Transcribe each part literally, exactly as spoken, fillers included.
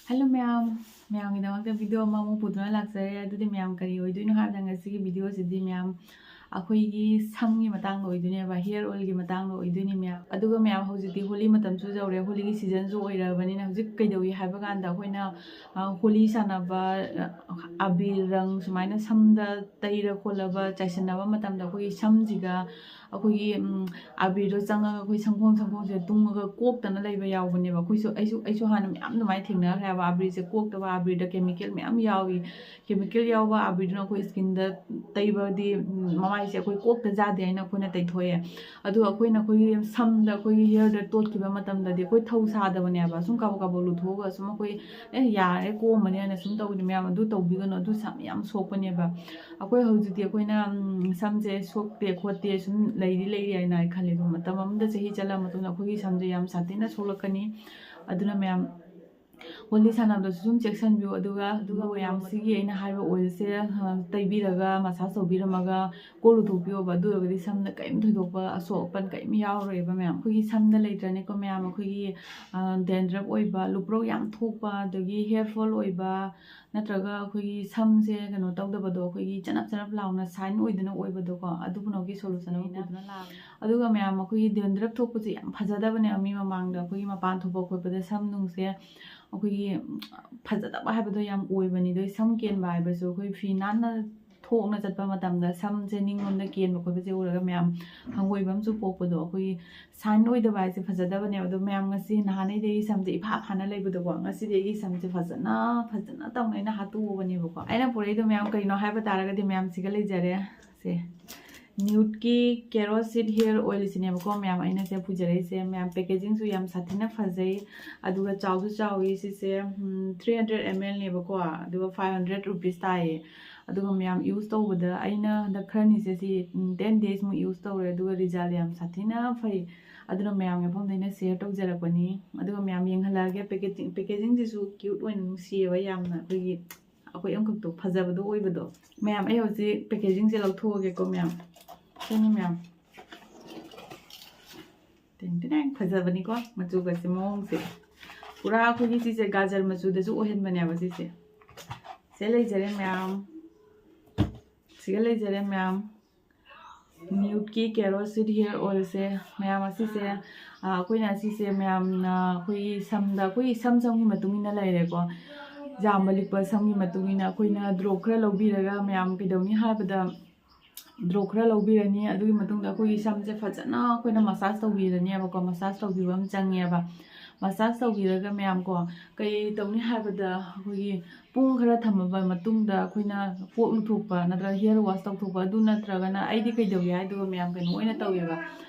Hello ꯃꯌꯥꯝ, ꯃꯌꯥꯝꯒꯤꯗꯃꯛꯇ video ꯑꯃꯃꯨꯛ ꯄꯨꯗꯨꯅ ꯂꯥꯛꯆꯔꯦ꯫ ꯑꯗꯨꯗꯤ ꯃꯌꯥꯝ, ꯀꯔꯤ ꯑꯣꯏꯗꯣꯏꯅꯣ ꯍꯥꯏꯕꯗ, ꯉꯁꯤꯒꯤ ꯚꯤꯗꯤꯑꯣꯁꯤꯗꯤ ꯃꯌꯥꯝ ꯑꯩꯈꯣꯏꯒꯤ ꯁꯝꯒꯤ ꯃꯇꯥꯡꯗ ꯑꯣꯏꯗꯣꯏꯅꯦꯕ, ꯍꯤꯌꯔ ꯑꯣꯏꯜꯒꯤ ꯃꯇꯥꯡꯗ ꯑꯣꯏꯗꯣꯏꯅꯦ ꯃꯌꯥꯝ꯫ ꯑꯗꯨꯒ ꯃꯌꯥꯝ, ꯍꯧꯖꯤꯛꯇꯤ ꯍꯣꯂꯤ ꯃꯇꯝꯁꯨ ꯌꯧꯔꯦ, ꯍꯣꯂꯤꯒꯤ ꯁꯤꯖꯟꯁꯨ ꯑꯣꯏꯔꯕꯅꯤꯅ ꯍꯧꯖꯤꯛ ꯀꯩꯗꯧꯏ ꯍꯥꯏꯕ ꯀꯥꯟꯗ ꯑꯩꯈꯣꯏꯅ, ꯑ, ꯍꯣꯂꯤ ꯁꯥꯟꯅꯕ, ꯑ, ꯑꯕꯤꯔ ꯔꯪ ꯁꯨꯃꯥꯏꯅ ꯁꯝꯗ ꯇꯩꯔ ꯈꯣꯠꯂꯕ ꯆꯥꯏꯁꯤꯟꯅꯕ ꯃꯇꯝꯗ ꯑꯩꯈꯣꯏꯒꯤ ꯁꯝꯁꯤꯒ ꯑꯩꯈꯣꯏꯒꯤ, ꯎꯝ, ꯑꯕꯤꯔꯗꯣ ꯆꯪꯉꯒ ꯑꯩꯈꯣꯏ ꯁꯪꯒꯣꯝ ꯁꯪꯒꯣꯝꯁꯦ ꯇꯨꯡꯉꯒ ꯀꯣꯛꯇꯅ ꯂꯩꯕ ꯌꯥꯎꯕꯅꯦꯕ꯫ ꯑꯩꯈꯣꯏꯁꯨ, ꯑꯩꯁꯨ, ꯑꯩꯁꯨ ꯍꯥꯟꯅ ꯃꯌꯥꯝ ꯑꯗꯨꯃꯥꯏꯅ ꯊꯦꯡꯅꯈ꯭ꯔꯦꯕ꯫ ꯑꯕꯤꯔꯁꯦ ꯀꯣꯛꯇꯕ, ꯑꯕꯤꯔꯗ ꯀꯦꯃꯤꯀꯦꯜ ꯃꯌꯥꯝ ꯌꯥꯎꯏ꯫ ꯀꯦꯃꯤꯀꯦꯜ ꯌꯥꯎꯕ ꯑꯕꯤꯔꯗꯨꯅ ꯑꯩꯈꯣꯏ ꯁ꯭ꯀꯤꯟꯗ ꯇꯩꯕꯗꯤ, ꯎꯝ, ꯃꯃꯥꯏꯁꯦ ꯑꯩꯈꯣꯏ ꯀꯣꯛꯇ ꯆꯥꯗꯦ ꯍꯥꯏꯅ ꯑꯩꯈꯣꯏꯅ ꯇꯩꯊꯣꯛꯑꯦ꯫ ꯑꯗꯨꯒ ꯑꯩꯈꯣꯏꯅ ꯑꯩꯈꯣꯏꯒꯤ ꯁꯝꯗ, ꯑꯩꯈꯣꯏꯒꯤ ꯍꯤꯌꯔꯗ ꯇꯣꯠꯈꯤꯕ ꯃꯇꯝꯗꯗꯤ ꯑꯩꯈꯣꯏ ꯊꯧ ꯁꯥꯗꯕꯅꯦꯕ꯫ ꯁꯨꯝ ꯀꯥꯕꯛ ꯀꯥꯕꯛ ꯂꯨꯊꯣꯛꯑꯒ ꯁꯨꯝ ꯑꯩꯈꯣꯏ, "ꯑꯦ, ꯌꯥꯔꯦ, ꯀꯣꯝꯃꯅꯤ" ꯍꯥꯏꯅ ꯁꯨꯝ ꯇꯧꯕꯅꯤ ꯃꯌꯥꯝ꯫ ꯑꯗꯨ ꯇꯧꯕꯤꯒꯅꯨ, ꯑꯗꯨ ꯁꯝ ꯌꯥꯝ ꯁꯣꯛꯄꯅꯦꯕ꯫ ꯑꯩꯈꯣꯏ ꯍꯧꯖꯤꯛꯇꯤ ꯑꯩꯈꯣꯏꯅ, ꯎꯝ, ꯁꯝꯁꯦ ꯁꯣꯛꯇꯦ ꯈꯣꯠꯇꯦ, ꯁꯨꯝ ꯂꯩꯗꯤ ꯂꯩꯔꯤ ꯍꯥꯏꯅ ꯑꯩ ꯈꯜꯂꯦ꯫ ꯑꯗꯨ ꯃꯇꯝ ꯑꯃꯗ, ꯆꯍꯤ ꯆꯠꯂ ꯃꯇꯨꯡꯗ ꯑꯩꯈꯣꯏꯒꯤ ꯁꯝꯁꯦ ꯌꯥꯝ ꯁꯥꯊꯤꯅ ꯁꯣꯛꯂꯛꯀꯅꯤ꯫ ꯑꯗꯨꯅ ꯃꯌꯥꯝ, ꯍꯣꯂꯤ ꯁꯥꯟꯅꯕꯗꯁꯨ ꯁꯨꯝ ꯆꯦꯛꯁꯤꯟꯕꯤꯌꯨ꯫ ꯑꯗꯨꯒ, ꯑꯗꯨꯒ ꯃꯌꯥꯝ, ꯁꯤꯒꯤ ꯑꯩꯅ ꯍꯥꯏꯕ ꯑꯣꯏꯜꯁꯦ, ꯑ, ꯇꯩꯕꯤꯔꯒ, ꯃꯁꯥꯖ ꯇꯧꯕꯤꯔꯝꯃꯒ ꯀꯣꯛ ꯂꯨꯊꯣꯛꯄꯤꯌꯣꯕ꯫ ꯑꯗꯨ ꯑꯣꯏꯔꯒꯗꯤ ꯁꯝꯗ ꯀꯔꯤꯝ ꯊꯣꯏꯗꯣꯛꯄ ꯑꯁꯣꯛ ꯑꯄꯟ ꯀꯔꯤꯝ ꯌꯥꯎꯔꯣꯏꯕ ꯃꯌꯥꯝ꯫ ꯑꯩꯈꯣꯏꯒꯤ ꯁꯝꯗ ꯂꯩꯇ꯭ꯔꯅꯦꯀꯣ ꯃꯌꯥꯝ, ꯑꯩꯈꯣꯏꯒꯤ, ꯑ, ꯗꯦꯟꯗ꯭ꯔꯞ ꯑꯣꯏꯕ, ꯂꯨꯄ꯭ꯔꯧ ꯌꯥꯝ ꯊꯣꯛꯄ, ꯑꯗꯒꯤ ꯍꯦꯌꯔ ꯐꯣꯜ ꯑꯣꯏꯕ, ꯅꯠꯇ꯭ꯔꯒ ꯑꯩꯈꯣꯏꯒꯤ ꯁꯝꯁꯦ ꯀꯩꯅꯣ ꯇꯧꯗꯕꯗꯣ, ꯑꯩꯈꯣꯏꯒꯤ ꯆꯅꯞ ꯆꯅꯞ ꯂꯥꯎꯅ ꯁꯥꯏꯟ ꯑꯣꯏꯗꯅ ꯑꯣꯏꯕꯗꯣ, ꯑꯗꯨꯒꯨꯝꯕꯒꯤ ꯁꯣꯂꯨꯁꯟ ꯑꯃ ꯄꯨꯗꯨꯅ ꯂꯥꯛꯑꯕꯅꯦ꯫ ꯑꯗꯨꯒ ꯃꯌꯥꯝ, ꯑꯩꯈꯣꯏꯒꯤ ꯗꯦꯟꯗ꯭ꯔꯞ ꯊꯣꯛꯄꯁꯦ ꯌꯥꯝ ꯐꯖꯗꯕꯅꯦ꯫ ꯃꯤ ꯃꯃꯥꯡꯗ ꯑꯩꯈꯣꯏꯒꯤ ꯃꯄꯥꯟ ꯊꯣꯛꯄ ꯈꯣꯠꯄꯗ ꯁꯝ ꯅꯨꯡꯁꯦ ꯑꯩꯈꯣꯏꯒꯤ ꯐꯖꯗꯕ ꯍꯥꯏꯕꯗꯣ ꯌꯥꯝ ꯑꯣꯏꯕꯅꯤ꯫ ꯑꯗꯣ ꯁꯝ ꯀꯦꯟꯕ ꯍꯥꯏꯕꯁꯨ ꯑꯩꯈꯣꯏ ꯐꯤ ꯅꯥꯟꯅ ꯊꯣꯛꯅ ꯆꯠꯄ ꯃꯇꯝꯗ ꯁꯝꯁꯦ ꯅꯤꯡꯂꯣꯝꯗ ꯀꯦꯟꯕ ꯈꯣꯠꯄꯁꯦ ꯎꯔꯒ ꯃꯌꯥꯝ ꯍꯪꯒꯣꯏꯕ ꯑꯃꯁꯨ ꯄꯣꯛꯄꯗꯣ, ꯑꯩꯈꯣꯏꯒꯤ ꯁꯥꯏꯟ ꯑꯣꯏꯗꯕ ꯍꯥꯏꯁꯦ ꯐꯖꯗꯕꯅꯦꯕ꯫ ꯑꯗꯣ ꯃꯌꯥꯝ, ꯉꯁꯤ ꯅꯍꯥꯟꯅꯩꯗꯤ ꯑꯩꯒꯤ ꯁꯝꯁꯦ ꯏꯐꯥ ꯐꯥꯅ ꯂꯩꯕꯗꯣꯀꯣ, ꯉꯁꯤꯗꯤ ꯑꯩꯒꯤ ꯁꯝꯁꯦ ꯐꯖꯅ, ꯐꯖꯅ ꯇꯧꯅ ꯑꯩꯅ ꯍꯥꯠꯇꯣꯛꯑꯕꯅꯦꯕꯀꯣ꯫ ꯑꯩꯅ ꯄꯨꯔꯛꯏꯗꯣ ꯃꯌꯥꯝ ꯀꯩꯅꯣ ꯍꯥꯏꯕ ꯇꯥꯔꯒꯗꯤ, ꯃꯌꯥꯝ ꯁꯤꯒ ꯂꯩꯖꯔꯦ꯫ ꯁꯦ, ꯅ꯭ꯌꯨꯠꯀꯤ ꯀꯦꯔꯣꯁꯤꯠ ꯍꯤꯌꯔ ꯑꯣꯏꯜꯁꯤꯅꯦꯕꯀꯣ ꯃꯌꯥꯝ ꯑꯩꯅ ꯁꯦ ꯄꯨꯖꯔꯛꯏꯁꯦ꯫ ꯃꯌꯥꯝ, ꯄꯦꯀꯦꯖꯤꯡꯁꯨ ꯌꯥꯝ ꯁꯥꯊꯤꯅ ꯐꯖꯩ, ꯑꯗꯨꯒ ꯆꯥꯎꯁꯨ ꯆꯥꯎꯏ꯫ ꯁꯤꯁꯦ, ꯎꯝ, three hundred ml ꯅꯦꯕꯀꯣ, ꯑꯗꯨꯒ five hundred rupees ꯇꯥꯏꯌꯦ꯫ ꯑꯗꯨꯒ ꯃꯌꯥꯝ, ꯌꯨꯁ ꯇꯧꯕꯗ ꯑꯩꯅ ꯍꯟꯗꯛ ꯈꯔꯅꯤꯁꯦ ꯁꯤ, ꯎꯝ, ten days ꯃꯨꯛ ꯌꯨꯁ ꯇꯧꯔꯦ, ꯑꯗꯨꯒ ꯔꯤꯖꯜ ꯌꯥꯝ ꯁꯥꯊꯤꯅ ꯐꯩ꯫ ꯑꯗꯨꯅ ꯃꯌꯥꯝꯒꯤ ꯃꯐꯝꯗ ꯑꯩꯅ ꯁꯤꯌꯔ ꯇꯧꯖꯔꯛꯄꯅꯤ꯫ ꯑꯗꯨꯒ ꯃꯌꯥꯝ, ꯌꯦꯡꯍꯜꯂꯛꯑꯒꯦ꯫ ꯄꯦꯀꯦꯖꯤꯡ, ꯄꯦꯀꯦꯖꯤꯡꯁꯤꯁꯨ ꯀ꯭ꯌꯨꯠ ꯑꯣꯏꯅ, ꯅꯨꯡꯁꯤꯌꯦꯕ ꯌꯥꯝꯅ, ꯑꯩꯈꯣꯏꯒꯤ, ꯑꯩꯈꯣꯏ ꯑꯃꯈꯛꯇꯣ ꯐꯖꯕꯗꯣ ꯑꯣꯏꯕꯗꯣ꯫ ꯃꯌꯥꯝ, ꯑꯩ ꯍꯧꯖꯤꯛ ꯄꯦꯀꯦꯖꯤꯡꯁꯦ ꯂꯧꯊꯣꯛꯑꯒꯦꯀꯣ ꯃꯌꯥꯝ꯫ ꯁꯤꯅꯤ ꯃꯌꯥꯝ꯫ ꯇꯦꯡ ꯇꯦꯡ, ꯐꯖꯕꯅꯤꯀꯣ ꯃꯆꯨꯒꯁꯦ, ꯃꯑꯣꯡꯁꯦ꯫ ꯄꯨꯔꯥ ꯑꯩꯈꯣꯏꯒꯤ ꯁꯤꯁꯦ ꯒꯥꯖꯔ ꯃꯆꯨꯗꯁꯨ ꯑꯣꯏꯍꯟꯕꯅꯦꯕ ꯁꯤꯁꯦ꯫ ꯁꯤ ꯂꯩꯖꯔꯦ ꯃꯌꯥꯝ, ꯁꯤꯒ ꯂꯩꯖꯔꯦ ꯃꯌꯥꯝ꯫ Nude ꯀꯤ Carol Seed Hair Oil ꯁꯦ ꯃꯌꯥꯝ, ꯑꯁꯤꯁꯦ ꯑꯩꯈꯣꯏꯅ ꯑꯁꯤꯁꯦ ꯃꯌꯥꯝꯅ ꯑꯩꯈꯣꯏꯒꯤ ꯁꯝꯗ, ꯑꯩꯈꯣꯏꯒꯤ ꯁꯝ ꯁꯝꯒꯤ ꯃꯇꯨꯡ ꯏꯟꯅ ꯂꯩꯔꯦꯀꯣ꯫ ꯌꯥꯝꯕ ꯂꯤꯛꯄ ꯁꯝꯒꯤ ꯃꯇꯨꯡ ꯏꯟꯅ ꯑꯩꯈꯣꯏꯅ drop ꯈꯔ ꯂꯧꯕꯤꯔꯒ ꯃꯌꯥꯝ ꯀꯩꯗꯧꯅꯤ ꯍꯥꯏꯕꯗ drop ꯈꯔ ꯂꯧꯕꯤꯔꯅꯤ꯫ ꯑꯗꯨꯒꯤ ꯃꯇꯨꯡꯗ ꯑꯩꯈꯣꯏꯒꯤ ꯁꯝꯁꯦ ꯐꯖꯅ ꯑꯩꯈꯣꯏꯅ massage ꯇꯧꯕꯤꯔꯅꯦꯕꯀꯣ꯫ Massage ꯇꯧꯕꯤꯕ ꯑꯃ ꯆꯪꯉꯦꯕ꯫ Massage ꯇꯧꯕꯤꯔꯒ ꯃꯌꯥꯝ ꯀꯣ, ꯀꯩ ꯇꯧꯅꯤ ꯍꯥꯏꯕꯗ ꯑꯩꯈꯣꯏꯒꯤ ꯄꯨꯡ ꯈꯔ ꯊꯝꯃꯕ ꯃꯇꯨꯡꯗ ꯑꯩꯈꯣꯏꯅ ꯀꯣꯛ ꯂꯨꯊꯣꯛꯄ ꯅꯠꯇ꯭ꯔꯒ hair wash ꯇꯧꯊꯣꯛꯄ, ꯑꯗꯨ ꯅꯠꯇ꯭ꯔꯒꯅ ꯑꯩꯗꯤ ꯀꯩꯗꯧꯏ ꯍꯥꯏꯗꯨꯒ ꯃꯌꯥꯝ ꯀꯩꯅꯣ ꯑꯣꯏꯅ ꯇꯧꯋꯦꯕ꯫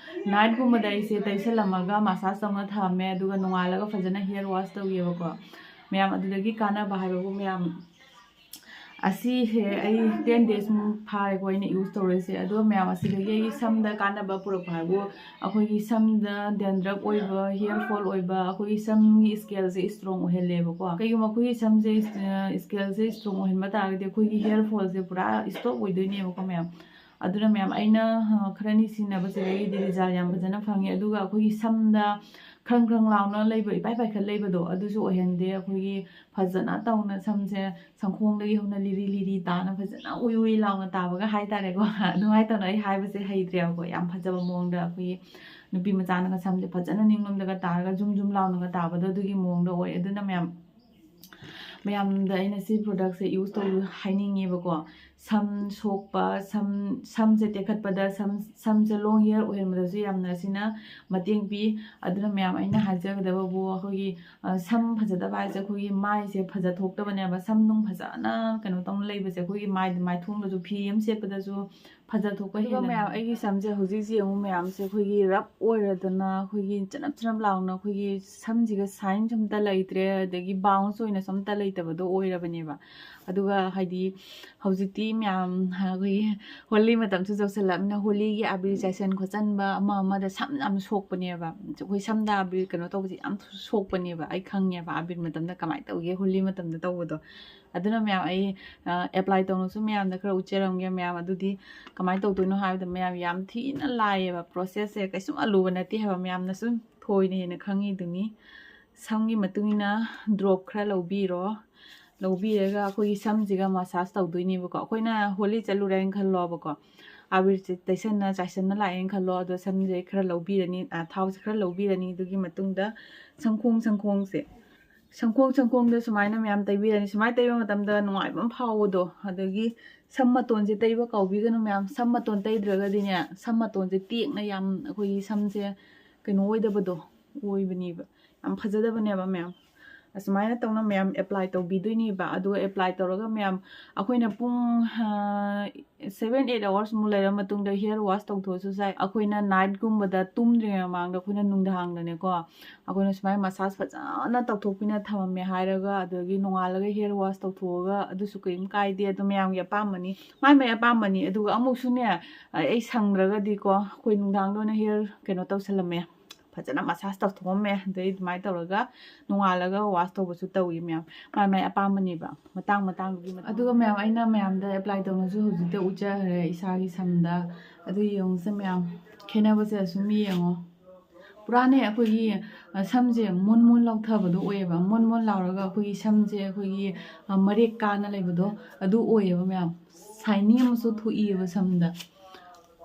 Night ꯀꯨꯝꯕꯗ ꯑꯩꯁꯦ ꯇꯩꯁꯜꯂꯝꯃꯒ massage ꯇꯧꯅ ꯊꯝꯃꯦ, ꯑꯗꯨꯒ ꯅꯣꯡꯉꯥꯜꯂꯒ ꯐꯖꯅ hair wash ꯇꯧꯋꯦꯕꯀꯣ꯫ ꯃꯌꯥꯝ ꯑꯗꯨꯗꯒꯤ ꯀꯥꯟꯅꯕ ꯍꯥꯏꯕꯕꯨ ꯃꯌꯥꯝ ꯑꯁꯤꯁꯦ ꯑꯩ ten days ꯃꯨꯛ ꯐꯥꯔꯦꯀꯣ ꯑꯩꯅ use ꯇꯧꯔꯛꯏꯁꯦ꯫ ꯑꯗꯨꯒ ꯃꯌꯥꯝ ꯑꯁꯤꯗꯒꯤ ꯑꯩꯒꯤ ꯁꯝꯗ ꯀꯥꯟꯅꯕ ꯄꯨꯔꯛꯄ ꯍꯥꯏꯕꯨ ꯑꯩꯈꯣꯏꯒꯤ ꯁꯝꯗ dandruff ꯑꯣꯏꯕ, hair fall ꯑꯣꯏꯕ, ꯑꯩꯈꯣꯏꯒꯤ ꯁꯝꯒꯤ scale ꯁꯦ strong ꯑꯣꯏꯍꯜꯂꯦꯕꯀꯣ꯫ ꯀꯩꯒꯨꯝꯕ ꯑꯩꯈꯣꯏꯒꯤ ꯁꯝꯁꯦ scale ꯁꯦ strong ꯑꯣꯏꯍꯟꯕ ꯇꯥꯔꯒꯗꯤ ꯑꯩꯈꯣꯏꯒꯤ hair fall ꯁꯦ ꯄꯨꯔꯥ stop ꯑꯣꯏꯗꯣꯏꯅꯦꯕꯀꯣ ꯃꯌꯥꯝ꯫ ꯑꯗꯨꯅ ꯃꯌꯥꯝ ꯑꯩꯅ ꯈꯔꯅꯤ ꯁꯤꯖꯤꯟꯅꯕꯁꯤꯗꯒꯤꯗꯤ result ꯌꯥꯝ ꯐꯖꯅ ꯐꯪꯉꯦ꯫ ꯑꯗꯨꯒ ꯑꯩꯈꯣꯏꯒꯤ ꯁꯝꯗ ꯈ꯭ꯔꯪ ꯈ꯭ꯔꯪ ꯂꯥꯎꯅ ꯂꯩꯕ, ꯏꯄꯥꯏ ꯄꯥꯏꯈꯠ ꯂꯩꯕꯗꯣ, ꯑꯗꯨꯁꯨ ꯑꯣꯏꯍꯟꯗꯦ꯫ ꯑꯩꯈꯣꯏꯒꯤ ꯐꯖꯅ ꯇꯧꯅ ꯁꯝꯁꯦ ꯁꯝꯈꯣꯡꯗꯒꯤ ꯍꯧꯅ ꯂꯤꯔꯤ ꯂꯤꯔꯤ ꯇꯥꯅ ꯐꯖꯅ ꯎꯏ ꯎꯏ ꯂꯥꯎꯅ ꯇꯥꯕꯒ ꯍꯥꯏꯇꯥꯔꯦꯀꯣ꯫ ꯑꯗꯨꯃꯥꯏꯅ ꯇꯧꯅ ꯑꯩ ꯍꯥꯏꯕꯁꯦ ꯍꯩꯇ꯭ꯔꯦꯕꯀꯣ꯫ ꯌꯥꯝ ꯐꯖꯕ ꯃꯑꯣꯡꯗ ꯑꯩꯈꯣꯏꯒꯤ ꯅꯨꯄꯤ ꯃꯆꯥꯅꯒ ꯁꯝꯁꯦ ꯐꯖꯅ ꯅꯤꯡꯂꯣꯝꯗꯒ ꯇꯥꯔꯒ ꯖꯨꯝ ꯖꯨꯝ ꯂꯥꯎꯅꯒ ꯇꯥꯕꯗꯣ, ꯑꯗꯨꯒꯤ ꯃꯑꯣꯡꯗ ꯑꯣꯏ꯫ ꯑꯗꯨꯅ ꯃꯌꯥꯝ, ꯃꯌꯥꯝꯗ ꯑꯩꯅ ꯁꯤ product ꯁꯦ use ꯇꯧꯕꯤꯌꯨ ꯍꯥꯏꯅꯤꯡꯉꯦꯕꯀꯣ꯫ ꯁꯝ ꯁꯣꯛꯄ, ꯁꯝ, ꯁꯝꯁꯦ ꯇꯦꯛꯈꯠꯄꯗ, ꯁꯝ, ꯁꯝꯁꯦ long hair ꯑꯣꯏꯍꯟꯕꯗꯁꯨ ꯌꯥꯝꯅ ꯁꯤꯅ ꯃꯇꯦꯡ ꯄꯤ꯫ ꯑꯗꯨꯅ ꯃꯌꯥꯝ ꯑꯩꯅ ꯍꯥꯏꯖꯒꯗꯕꯕꯨ ꯑꯩꯈꯣꯏꯒꯤ ꯁꯝ ꯐꯖꯗꯕ ꯍꯥꯏꯁꯦ ꯑꯩꯈꯣꯏꯒꯤ ꯃꯥꯏꯁꯦ ꯐꯖꯊꯣꯛꯇꯕꯅꯦꯕ꯫ ꯁꯝ ꯅꯨꯡ ꯐꯖꯅ ꯀꯩꯅꯣ ꯇꯧꯅ ꯂꯩꯕꯁꯦ ꯑꯩꯈꯣꯏꯒꯤ ꯃꯥꯏ, ꯃꯥꯏꯊꯣꯡꯗꯁꯨ, ꯐꯤ ꯑꯃ ꯁꯦꯠꯄꯗꯁꯨ ꯐꯖꯊꯣꯛꯄ ꯍꯦꯜꯂꯦ꯫ ꯃꯌꯥꯝ ꯑꯩꯒꯤ ꯁꯝꯁꯦ ꯍꯧꯖꯤꯛ ꯌꯦꯡꯉꯨ ꯃꯌꯥꯝꯁꯦ ꯑꯩꯈꯣꯏꯒꯤ rough ꯑꯣꯏꯔꯗꯅ ꯑꯩꯈꯣꯏꯒꯤ ꯆꯅꯞ ꯆꯅꯞ ꯂꯥꯎꯅ ꯑꯩꯈꯣꯏꯒꯤ ꯁꯝꯁꯤꯒ shine ꯁꯨ ꯑꯝꯇ ꯂꯩꯇ꯭ꯔꯦ, ꯑꯗꯒꯤ bounce ꯑꯣꯏꯅꯁꯨ ꯑꯝꯇ ꯂꯩꯇꯕꯗꯣ ꯑꯣꯏꯔꯕꯅꯦꯕ꯫ ꯑꯗꯨꯒ ꯍꯥꯏꯗꯤ ꯍꯧꯖꯤꯛꯇꯤ ꯃꯌꯥꯝ ꯑꯩꯈꯣꯏꯒꯤ ꯍꯣꯂꯤ ꯃꯇꯝꯁꯨ ꯌꯧꯁꯜꯂꯛꯑꯕꯅꯤꯅ ꯍꯣꯂꯤꯒꯤ ꯑꯕꯤꯔ ꯆꯥꯏꯁꯟ ꯈꯣꯠꯆꯟꯕ ꯑꯃ ꯑꯃꯗ ꯁꯝ ꯌꯥꯝ ꯁꯣꯛꯄꯅꯦꯕ꯫ ꯑꯩꯈꯣꯏ ꯁꯝꯗ ꯑꯕꯤꯔ ꯀꯩꯅꯣ ꯇꯧꯕꯁꯦ ꯌꯥꯝ ꯁꯣꯛꯄꯅꯦꯕ꯫ ꯑꯩ ꯈꯪꯉꯦꯕ ꯑꯕꯤꯔ ꯃꯇꯝꯗ ꯀꯃꯥꯏꯅ ꯇꯧꯒꯦ ꯍꯣꯂꯤ ꯃꯇꯝꯗ ꯇꯧꯕꯗꯣ꯫ ꯑꯗꯨꯅ ꯃꯌꯥꯝ ꯑꯩ apply ꯇꯧꯅꯁꯨ ꯃꯌꯥꯝꯗ ꯈꯔ ꯎꯠꯆꯔꯝꯒꯦ꯫ ꯃꯌꯥꯝ ꯑꯗꯨꯗꯤ ꯀꯃꯥꯏꯅ ꯇꯧꯗꯣꯏꯅꯣ ꯍꯥꯏꯕꯗ ꯃꯌꯥꯝ ꯌꯥꯝ ꯊꯤꯅ ꯂꯥꯏꯌꯦꯕ, process ꯁꯦ ꯀꯩꯁꯨꯝ ꯑꯂꯨꯕ ꯅꯠꯇꯦ ꯍꯥꯏꯕ꯫ ꯃꯌꯥꯝꯅꯁꯨ ꯊꯣꯏꯅ ꯍꯦꯟꯅ ꯈꯪꯉꯤꯗꯨꯅꯤ꯫ ꯁꯝꯒꯤ ꯃꯇꯨꯡ ꯏꯟꯅ ꯗ꯭ꯔꯣꯞ ꯈꯔ ꯂꯧꯕꯤꯔꯣ꯫ ꯂꯧꯕꯤꯔꯒ ꯑꯩꯈꯣꯏꯒꯤ ꯁꯝꯁꯤꯒ ꯃꯁꯥꯁ ꯇꯧꯗꯣꯏꯅꯦꯕꯀꯣ꯫ ꯑꯩꯈꯣꯏꯅ ꯍꯣꯂꯤ ꯆꯠꯂꯨꯔꯦꯅ ꯈꯜꯂꯣꯕꯀꯣ, ꯑꯕꯤꯔ ꯇꯩꯁꯟꯅ ꯆꯥꯏꯁꯟꯅ ꯂꯥꯛꯑꯦꯅ ꯈꯜꯂꯣ꯫ ꯑꯗꯣ ꯁꯝꯁꯦ ꯈꯔ ꯂꯧꯕꯤꯔꯅꯤ, ꯑ, ꯊꯥꯎꯁꯦ ꯈꯔ ꯂꯧꯕꯤꯔꯅꯤ꯫ ꯑꯗꯨꯒꯤ ꯃꯇꯨꯡꯗ ꯁꯝꯈꯣꯡ ꯁꯝꯈꯣꯡꯁꯦ, ꯁꯝꯈꯣꯡ ꯁꯝꯈꯣꯡꯗ ꯁꯨꯃꯥꯏꯅ ꯃꯌꯥꯝ ꯇꯩꯕꯤꯔꯅꯤ꯫ ꯁꯨꯃꯥꯏꯅ ꯇꯩꯕ ꯃꯇꯝꯗ ꯅꯨꯡꯉꯥꯏꯕ ꯑꯃ ꯐꯥꯎꯕꯗꯣ꯫ ꯑꯗꯒꯤ ꯁꯝ ꯃꯇꯣꯟꯁꯦ ꯇꯩꯕ ꯀꯥꯎꯕꯤꯒꯅꯨ ꯃꯌꯥꯝ꯫ ꯁꯝ ꯃꯇꯣꯟ ꯇꯩꯗ꯭ꯔꯒꯗꯤꯅꯦ, ꯁꯝ ꯃꯇꯣꯟꯁꯦ ꯇꯦꯛꯅ ꯌꯥꯝ ꯑꯩꯈꯣꯏꯒꯤ ꯁꯝꯁꯦ ꯀꯩꯅꯣ ꯑꯣꯏꯗꯕꯗꯣ ꯑꯣꯏꯕꯅꯦꯕ꯫ ꯌꯥꯝ ꯐꯖꯗꯕꯅꯦꯕ ꯃꯌꯥꯝ꯫ ꯑꯁꯨꯃꯥꯏꯅ ꯇꯧꯅ ꯃꯌꯥꯝ ꯑꯦꯄ꯭ꯂꯥꯏ ꯇꯧꯕꯤꯗꯣꯏꯅꯦꯕ꯫ ꯑꯗꯨꯒ ꯑꯦꯄ꯭ꯂꯥꯏ ꯇꯧꯔꯒ ꯃꯌꯥꯝ ꯑꯩꯈꯣꯏꯅ ꯄꯨꯡ, ꯑ, seven eight hours ꯃꯨꯛ ꯂꯩꯔ ꯃꯇꯨꯡꯗ ꯍꯤꯌꯔ ꯋꯥꯁ ꯇꯧꯊꯣꯛꯑꯁꯨ ꯌꯥꯏ꯫ ꯑꯩꯈꯣꯏꯅ ꯅꯥꯏꯠꯀꯨꯝꯕꯗ ꯇꯨꯝꯗ꯭ꯔꯤꯉꯩ ꯃꯃꯥꯡꯗ ꯑꯩꯈꯣꯏꯅ ꯅꯨꯡꯗꯥꯡꯗꯅꯦꯀꯣ, ꯑꯩꯈꯣꯏꯅ ꯁꯨꯃꯥꯏꯅ ꯃꯁꯥꯁ ꯐꯖꯅ ꯇꯧꯊꯣꯛꯄꯤꯅ ꯊꯝꯃꯝꯃꯦ ꯍꯥꯏꯔꯒ, ꯑꯗꯒꯤ ꯅꯣꯡꯉꯥꯜꯂꯒ ꯍꯤꯌꯔ ꯋꯥꯁ ꯇꯧꯊꯣꯛꯑꯒ ꯑꯗꯨꯁꯨ ꯀꯔꯤꯝ ꯀꯥꯏꯗꯦ꯫ ꯑꯗꯣ ꯃꯌꯥꯝꯒꯤ ꯑꯄꯥꯝꯕꯅꯤ, ꯃꯥꯏ ꯃꯥꯏ ꯑꯄꯥꯝꯕꯅꯤ꯫ ꯑꯗꯨꯒ ꯑꯃꯨꯛꯁꯨꯅꯦ, ꯑꯩ ꯁꯪꯗ꯭ꯔꯒꯗꯤꯀꯣ ꯑꯩꯈꯣꯏ ꯅꯨꯡꯗꯥꯡꯗ ꯑꯣꯏꯅ ꯍꯤꯌꯔ ꯀꯩꯅꯣ ꯇꯧꯁꯜꯂꯝꯃꯦ, ꯐꯖꯅ ꯃꯁꯥꯁ ꯇꯧꯊꯣꯛꯑꯝꯃꯦ꯫ ꯑꯗꯩ ꯑꯗꯨꯃꯥꯏꯅ ꯇꯧꯔꯒ ꯅꯣꯡꯉꯥꯜꯂꯒ ꯋꯥꯁ ꯇꯧꯕꯁꯨ ꯇꯧꯏ ꯃꯌꯥꯝ, ꯃꯥꯏ ꯃꯥꯏ ꯑꯄꯥꯝꯕꯅꯦꯕ, ꯃꯇꯥꯡ ꯃꯇꯥꯡꯗꯨꯒꯤ ꯃꯇꯨꯡ꯫ ꯑꯗꯨꯒ ꯃꯌꯥꯝ, ꯑꯩꯅ ꯃꯌꯥꯝꯗ ꯑꯦꯄ꯭ꯂꯥꯏ ꯇꯧꯅꯁꯨ ꯍꯧꯖꯤꯛꯇ ꯎꯠꯆꯈ꯭ꯔꯦ ꯏꯁꯥꯒꯤ ꯁꯝꯗ꯫ ꯑꯗꯨ ꯌꯦꯡꯉꯨꯁꯦ ꯃꯌꯥꯝ, ꯈꯦꯠꯅꯕꯁꯦ ꯑꯁꯨꯝ ꯌꯦꯡꯉꯣ꯫ ꯄꯨꯔꯥꯅꯦ ꯑꯩꯈꯣꯏꯒꯤ, ꯑ, ꯁꯝꯁꯦ ꯃꯣꯟ ꯃꯣꯟ ꯂꯥꯎꯊꯕꯗꯣ ꯑꯣꯏꯌꯦꯕ꯫ ꯃꯣꯟ ꯃꯣꯟ ꯂꯥꯎꯔꯒ ꯑꯩꯈꯣꯏꯒꯤ ꯁꯝꯁꯦ ꯑꯩꯈꯣꯏꯒꯤ, ꯑ, ꯃꯔꯦꯛ ꯀꯥꯅ ꯂꯩꯕꯗꯣ ꯑꯗꯨ ꯑꯣꯏꯌꯦꯕ ꯃꯌꯥꯝ꯫ ꯁꯥꯏꯅꯤ ꯑꯃꯁꯨ ꯊꯣꯛꯏꯌꯦꯕ ꯁꯝꯗ꯫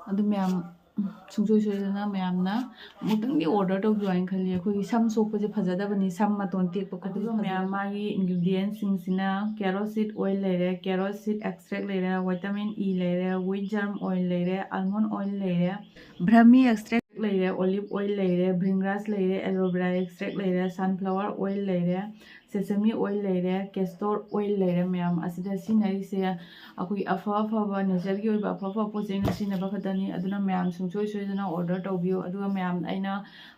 ꯑꯗꯨ ꯃꯌꯥꯝ, ꯎꯝ, ꯁꯨꯡꯁꯣꯏ ꯁꯣꯏꯗꯅ ꯃꯌꯥꯝꯅ ꯑꯃꯨꯛꯇꯪꯗꯤ ꯑꯣꯔꯗꯔ ꯇꯧꯕꯤꯌꯨ ꯍꯥꯏꯅ ꯈꯜꯂꯤ꯫ ꯑꯩꯈꯣꯏꯒꯤ ꯁꯝ ꯁꯣꯛꯄꯁꯦ ꯐꯖꯗꯕꯅꯤ, ꯁꯝ ꯃꯇꯣꯟ ꯇꯦꯛꯄ ꯈꯣꯠꯄꯁꯦ ꯑꯗꯨꯒ ꯃꯌꯥꯝ ꯐꯖꯗꯕꯅꯤ꯫ ꯃꯥꯒꯤ ingredientꯁꯤꯡꯁꯤꯅ carrot seed oil ꯂꯩꯔꯦ, carrot seed extract ꯂꯩꯔꯦ, vitamin E ꯂꯩꯔꯦ, wheat germ oil ꯂꯩꯔꯦ, almond oil ꯂꯩꯔꯦ, ꯕ꯭ꯔꯍꯃꯤ extract ꯂꯩꯔꯦ, olive oil ꯂꯩꯔꯦ, bhringraj ꯂꯩꯔꯦ, aloe vera extract ꯂꯩꯔꯦ, sunflower oil ꯂꯩꯔꯦ, sesame oil ꯂꯩꯔꯦ, castor oil ꯂꯩꯔꯦ꯫ ꯃꯌꯥꯝ ꯑꯁꯤꯗ ꯁꯤꯖꯤꯟꯅꯔꯤꯁꯦ ꯑꯩꯈꯣꯏ ꯑꯐ ꯑꯐꯕ natureꯒꯤ ꯑꯣꯏꯕ ꯑꯐ ꯑꯐꯕ ꯄꯣꯠ ꯆꯩꯅ ꯁꯤꯖꯤꯟꯅꯕ ꯈꯛꯇꯅꯤ꯫ ꯑꯗꯨꯅ ꯃꯌꯥꯝ ꯁꯨꯡꯁꯣꯏ ꯁꯣꯏꯗꯅ order ꯇꯧꯕꯤꯌꯨ꯫ ꯑꯗꯨꯒ ꯃꯌꯥꯝ ꯑꯩꯅ,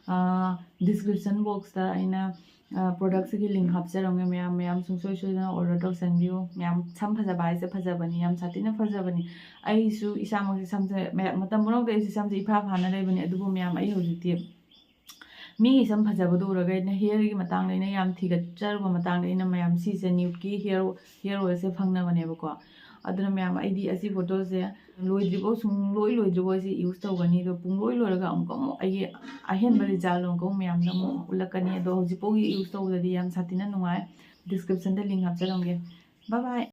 ꯑ, description boxꯇ ꯑꯩꯅ, ꯑ, productꯁꯤꯒꯤ link ꯍꯥꯞꯆꯔꯝꯒꯦ꯫ ꯃꯌꯥꯝ, ꯃꯌꯥꯝ ꯁꯨꯡꯁꯣꯏ ꯁꯣꯏꯗꯅ order ꯇꯧꯁꯟꯕꯤꯌꯨ꯫ ꯃꯌꯥꯝ ꯁꯝ ꯐꯖꯕ ꯍꯥꯏꯁꯦ ꯐꯖꯕꯅꯤ, ꯌꯥꯝ ꯁꯥꯊꯤꯅ ꯐꯖꯕꯅꯤ꯫ ꯑꯩꯁꯨ ꯏꯁꯥꯃꯛꯁꯦ ꯁꯝꯁꯦ ꯃꯌꯥꯝ, ꯃꯇꯝ ꯄꯨꯝꯅꯃꯛꯇ ꯑꯩꯁꯦ ꯁꯝꯁꯦ ꯏꯐꯥ ꯐꯥꯅ ꯂꯩꯕꯅꯤ꯫ ꯑꯗꯨꯕꯨ ꯃꯌꯥꯝ ꯑꯩ ꯍꯧꯖꯤꯛꯇꯤ ꯃꯤꯒꯤ ꯁꯝ ꯐꯖꯕꯗꯣ ꯎꯔꯒ ꯑꯩꯅ hairꯒꯤ ꯃꯇꯥꯡꯗ ꯑꯩꯅ ꯌꯥꯝ ꯊꯤꯒꯠꯆꯔꯨꯕ ꯃꯇꯥꯡꯗ ꯑꯩꯅ ꯃꯌꯥꯝ ꯁꯤꯁꯦ nudeꯀꯤ hair, hair oilꯁꯦ ꯐꯪꯅꯕꯅꯦꯕꯀꯣ꯫ ꯑꯗꯨꯅ ꯃꯌꯥꯝ, ꯑꯩꯗꯤ ꯑꯁꯤ ꯕꯣꯇꯜꯁꯦ ꯂꯣꯏꯗ꯭ꯔꯤꯐꯥꯎ, ꯁꯨꯡ ꯂꯣꯏ ꯂꯣꯏꯗ꯭ꯔꯤꯐꯥꯎ ꯑꯩꯁꯦ ꯌꯨꯁ ꯇꯧꯒꯅꯤ꯫ ꯑꯗꯣ ꯄꯨꯡ ꯂꯣꯏ ꯂꯣꯏꯔꯒ ꯑꯃꯨꯛꯀ ꯑꯃꯨꯛ ꯑꯩꯒꯤ ꯑꯍꯦꯟꯕ ꯔꯤꯖꯜ ꯑꯃꯨꯛꯀ ꯑꯃꯨꯛ ꯃꯌꯥꯝꯗ ꯑꯃꯨꯛ ꯎꯠꯂꯛꯀꯅꯤ꯫ ꯑꯗꯣ ꯍꯧꯖꯤꯛꯐꯥꯎꯒꯤ ꯌꯨꯁ ꯇꯧꯕꯗꯗꯤ ꯌꯥꯝ ꯁꯥꯊꯤꯅ ꯅꯨꯡꯉꯥꯏ꯫ ꯗꯤꯁꯀ꯭ꯔꯤꯞꯁꯟꯗ ꯂꯤꯡ ꯍꯥꯞꯆꯔꯝꯒꯦ꯫ ꯕꯥꯏ ꯕꯥꯏ꯫